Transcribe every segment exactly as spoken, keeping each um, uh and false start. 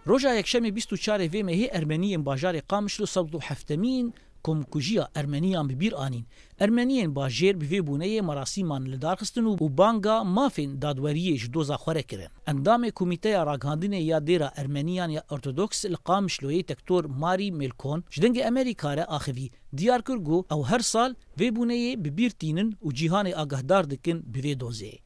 Roja Yekşemê bîst û çarê vê mehê Ermeniyên bajarê Qamişlo sed û heftemîn komkujiya Ermeniyan bi bîr anîn. Ermeniyên bajêr bi vê bûneyê merasîman li dar xistin û, û banga mafên dadweriyê ji doza xwe re kirin. Endamê Komîteya Ragihandinê ya Dêra Ermeniyan ya Ortodoks li Qamişloyê Tektor Marî Melkon ji Dengê Amerîka re axivî, diyar kir ku ew her sal vê bûneyê bi bîr tînin û cîhanê agahdar dikin bi vê dozê.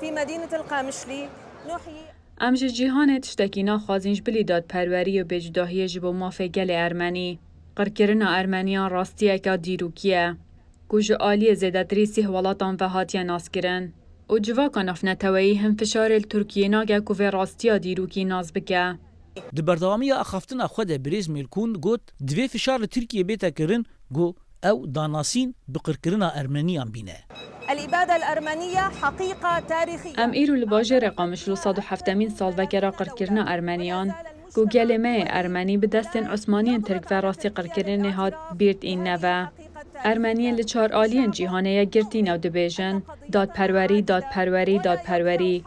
في مدينة القامشلي نحيي Em ji cîhanê tiştekî naxwazîn ji bilî dadperwerî û bêcudahiyê ji bo mafê gelê Ermenî. Qirkirina Ermeniyan rastiyeke dîrokî ye, ku ji aliyê zêdetirî sîh welatan ve hatiye naskirin û civaka navneteweyî hin fişarê li Tirkiyê nake ku vê rastiya dîrokî nas bike. Di berdewamiya axaftina xwe de birêz Mêlkûn got, divê fişar li Tirkiyê bête kirin ku ew danasîn bi qirkirina Ermeniyan bîne. الإبادة الأرمنية حقيقة تاريخية. Em îro li bajêrê Qamişlo sed û heftemîn salvegera qirkirina Ermeniyan, ku gelê me yê Ermenî bi destên Osmaniyên Tirk ve rastî qirkirinê hat bîr tîne ve. Ermeniyên li çar aliyên cîhanê yekgirtî ne û dibêjin, dadperwerî, dadperwerî, dadperwerî.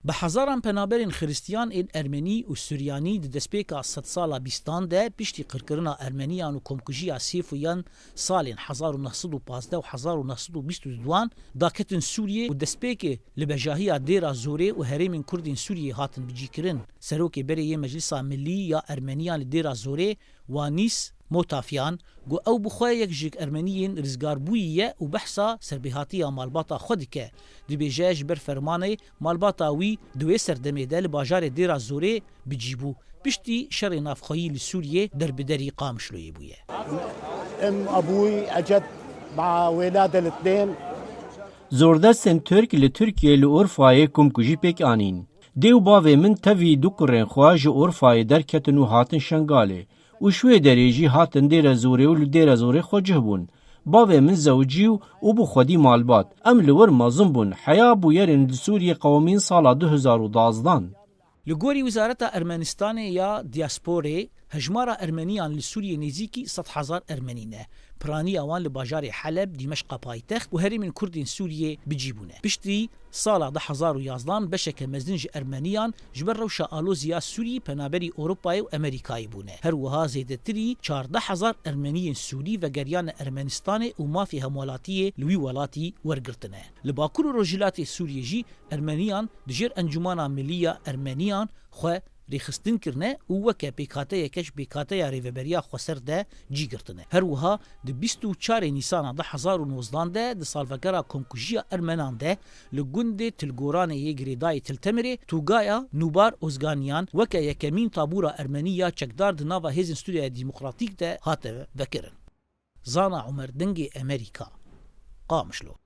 Bi hezaran penaberên Xiristiyan ên Ermenî û Suryanî di destpêka sedsala bîstan de piştî qirkirina Ermeniyan û komkujiya Sêfûyan salên hezar û neh sed û pazdeh û hezar û neh sed û bîst û duan daketin Sûriyê û destpêkê li bejahiya Dêra Zorê û herêmên Kurdên Sûriyê hatin bicîkirin. Serokê berê yê Meclisa Milî ya Ermeniyan li Dêra Zorê, Wanîs Motafyan, got ew bi xwe yek ji Ermeniyên rizgarbûyî ye û behsa serbêhatiya malbata xwe dike. Dibêje ji ber fermanê malbata wî di wê serdemê de li bajarê Dêra Zorê bi cî bû. Piştî şerê navxweyî li Sûriyê derbiderî Qamişloyê bûye. ام ابوي اجت مع ولاده الاثنين. Zordestên Tirk li Tirkiyê li Urfayê komkujî pêk anîn. Dê û bavê min tevî du kurên xwe ji Urfayê derketin û hatin Şengalê. Û ji wê derê jî hatin Dêre Zorê û li Dêre Zorê xwecih bûn. Bavê min zewicî û, û bû xwedî malbat. Em li wir mezin bûn. Heya bûyerên li Sûriyê qewimîn sala du hezar û dazdan. Li gorî Wizareta Ermenistanê ya Diasporê, hejmara Ermeniyan li Sûriyê nêzîkî sed hezar Ermenî ne. Piraniya wan li bajarê Heleb, Dîmeşqa paytext û herêmên Kurdên Sûriyê bi cî bûne. Piştî sala du hezar û yazdan beşeke mezin ji Ermeniyan ji ber rewşa alozî ya Sûrî penaberî Ewropayê û Amerîkayê bûne. Her wiha zêdetirî çardeh hezar Ermeniyên Sûrî vegeriyane Ermenistanê û mafê hemwelatiyê li wî welatî wergirtine. Li Bakur û Rojhilatê Sûriyê jî Ermeniyan di jêr Encûmana Milî ya Ermeniyan xwe rêxistin kirine û weke pêkhateyeke ji pêkhateya Rêveberiya Xweser de cî girtine. Her wiha di bîst û çarê Nîsana du hezar û nozdan de di salvegera komkujiya Ermenan de li gundê Tilgoranê yê girêdayî Til Temirê tûgaya Nûbar Ozganiyan weke yekemîn tabûra Ermenî ya çekdar di nava hêzên Sûriya Demokratîk de hate vekirin. Zana Umer, Dengê Emerîka, Qamişlo.